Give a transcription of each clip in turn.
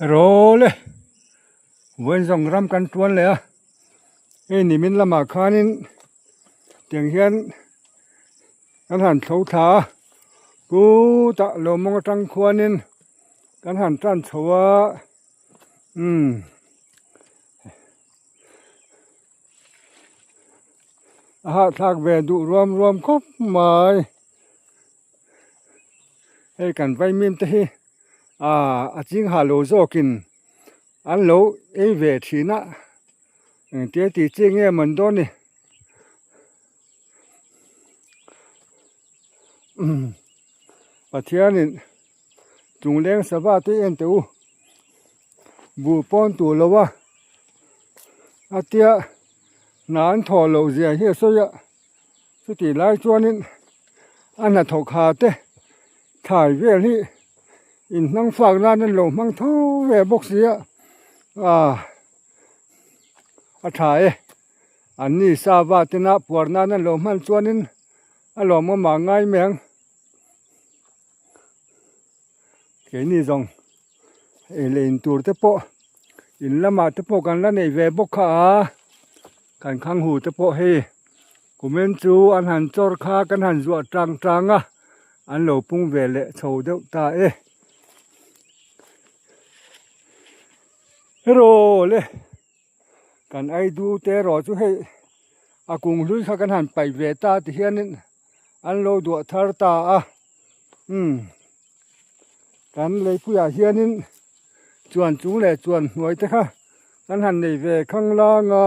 Rawl e, vawiin zawng ram kan tuan leh a, hei nimin lamah khanin tiang hian kan han thlo thla a, kutah lawmawng atang khuanin kan han tan chho a, umm a hahthlak ve duh ruam ruam khawp mai, hei kan vaimim te hi. Aaa a ching ha lo zawkin an lo ei ve thin a engtia tih chi nge mawn dawn ni umm Pathianin chungleng sava te en teh u buh pawn tur lo a a tia hna an thawh loh zia hi a sawi a. Chutih lai chuanin a hnathawk ha te thlai vel hi inhnang fak nan an lo hmang tho ve bawk si a ah a tha e an ni sava tena puar nan an lo hman chuanin a lawmawm ah ngai mai ang keini zawng ei leh in tur te pawh in lamah te pawh kan la nei ve bawk kha a kan khang hu te pawh hei kumin chu an han chawr kha kan han zuah tang tang a an lo pung ve leh chho deuh ta e heraw le kan ei du te erawh chu hei a kung hlui kha kan han paih ve ta ti hianin an lo duah thar ta a umm kan leipuiah hianin chuan chung leh chuan hnuai te kha kan han nei ve khang lang a.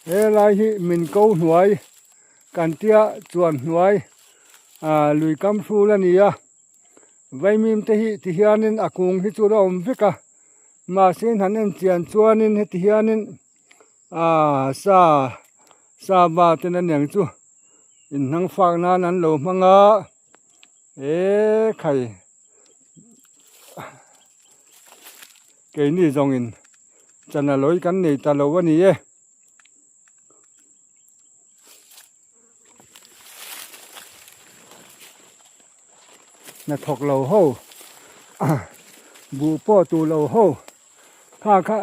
Helai hi min ko hnuai kan tia chuan hnuai ah lui kam hrul a ni a vaimim te hi ti hianin a kung hi chu a awm vek a mahse han en chian chuanin heti hianin ah sa sava ten a niang chu inhnang fak nan an lo hmang a ekhai. Keini zawngin chana lawi kan nei ta lo a ni e. Hnathawk lo ho buh pawh tu lo ho kha kha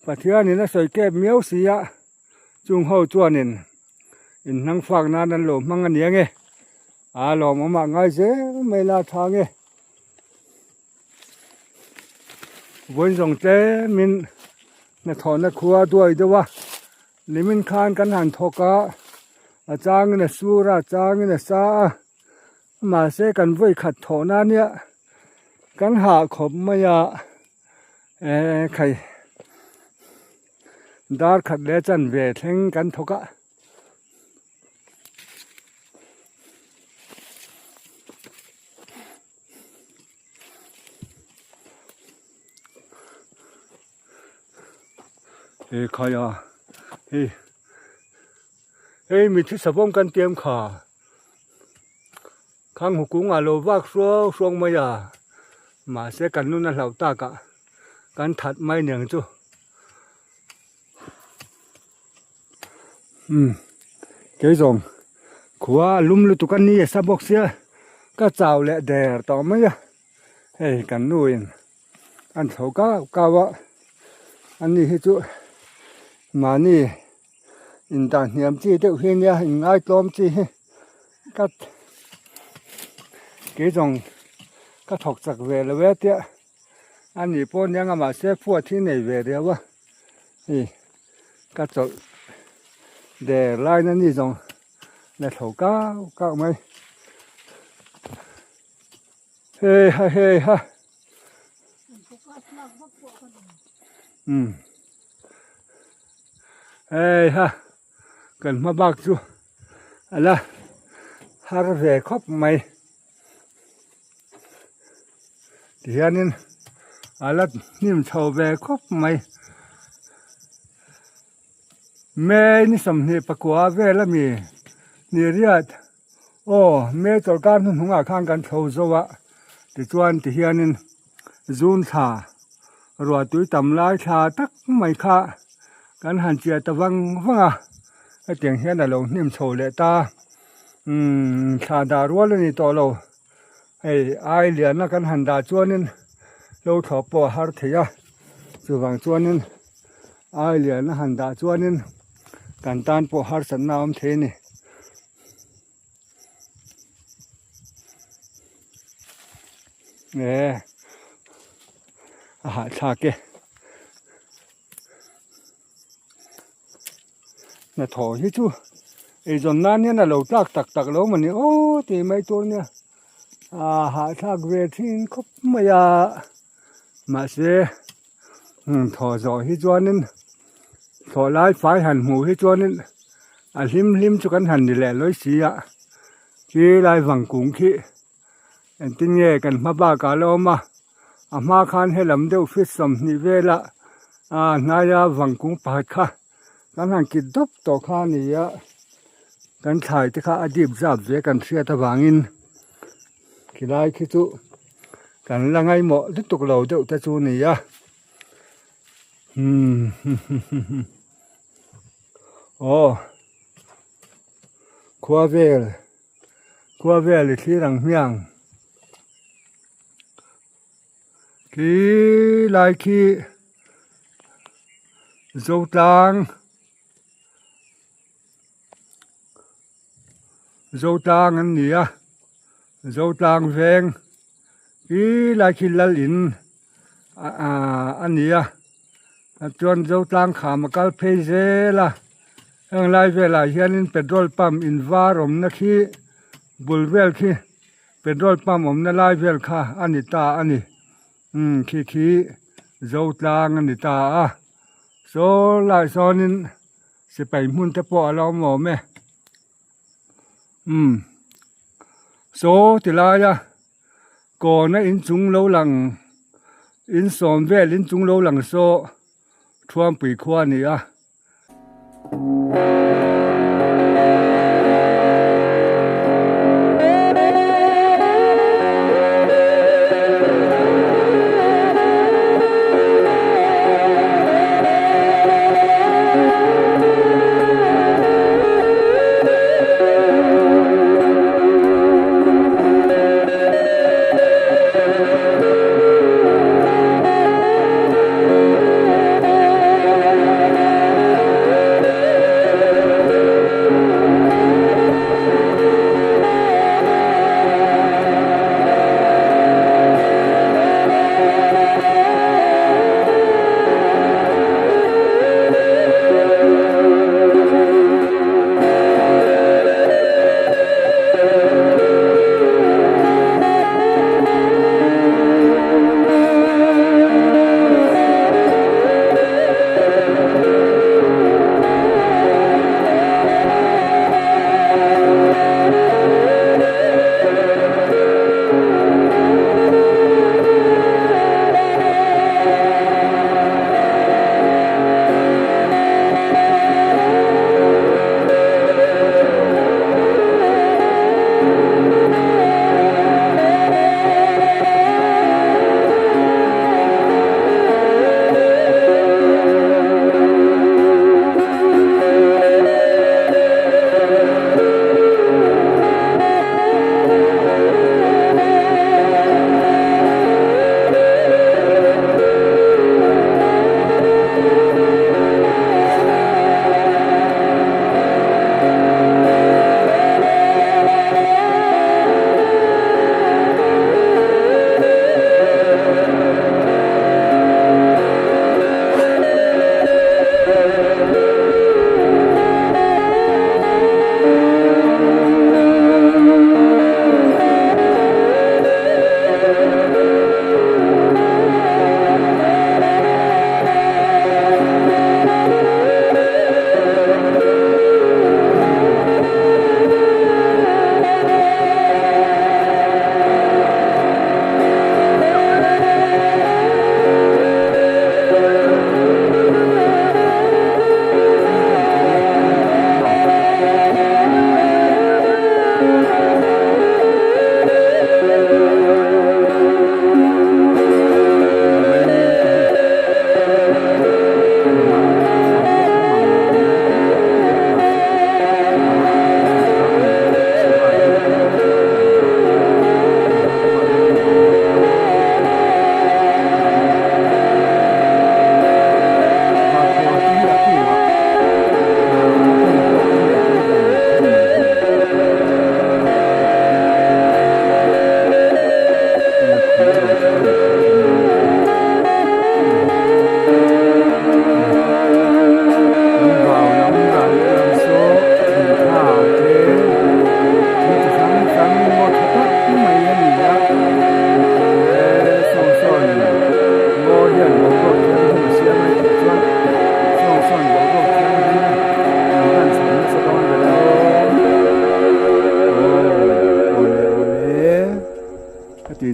Pathianin a sawi kep miau si a chung ho chuanin inhnang fak nan an lo hmang a ni ang e. A lawmawm ah ngai zel mai la tha nge. Vawiin zawng tlemin hnathawhna khua duai deuh a, nimin khan kan han thawk a, a changin a sur a, a changin a sa a, mahse kan vawi khat thawhna ania kan hah khawp mai a, eh khai dar khat leh chanve thleng kan thawk a. He khai a hei hei mithi savawm kan tiam kha khang hukung ah lo vak hruau hruang mai a mahse kan nun a hlauh tak ah kan that mai niang chu. Umm kei zawng khua a lum lutuk a ni a sa bawk sia ka chau leh der tawh mai a hei kan nu in an chho kau kau a ani hi chu mahni indah hniam chi deuh hi ania inngai tlawm chi hi ka kei zawng ka thawk chak ve lo e tia ani pawh nia nga mahse phuat hi nei ve riau a hei ka chawlh der lai na ni zawng la tho kau kau mai hei ha hei ha umm hei ha kan hma bak chu a la har ve khawp mai. Tihianin a la hnim chho ve khawp mai. May ni 24 vel ami ni riat aw May chawlhkar hnuhnungah khan kan thlo zo a tichuan tihianin June thla ruah tui tam lai thla tak mai kha kan han chiah ta vang vang a hetiang hian a lo hnim chho leh ta. Umm thla dah rual a ni tawh lo. Hei ai liana kan han dah chuanin lo thlawh pawh a har thei a, chuvang chuanin ai liana han dah chuanin kan tan pawh harsatna a awm thei a ni. E a hahthlak e. Hnathawh hi chu eizawn nan hian a lo tlak tak tak lo mawni aw tih mai tur nia a hahthlak ve thin khawp mai a mahse thawh zawh hi chuanin thlawh lai fai han hmuh hi chuanin a hlim hlim chu kan han ni leh lawi si a khi lai vang kung khi Engtin nge kan hma bakah la awm a, a hma khan helam deuh feet 20 vela ah hnaia vangkung pakhat kha kan han kit dawp tawh kha a ni a, kan thlai te kha a dip zap ve kan hriat avangin khilai khi chu kan la ngaimawh lutuk lo deuh te chu a ni a umm aw khua vel. Khua vel i thlir ang hmiang. Khi lai khi Zotlang Zotlang an ni a Zotlang veng khi lai khi lal in a ni a chuan Zotlang kham a kal phei zel a heng lai velah hianin petrol pump in var awmna khi bul vel khi petrol pump awmna lai vel kha a ni ta a ni umm khi khi Zotlang a ni ta a saw lai sawnin sipai hmun te pawh a lo awm awm e umm saw ti laia. Kawna inchung lo lang insawm vel inchung lo lang saw Thuampui khua a ni a.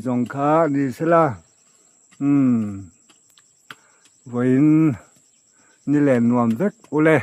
zawng kha ni sela umm vawiin ni len nuam vek ule.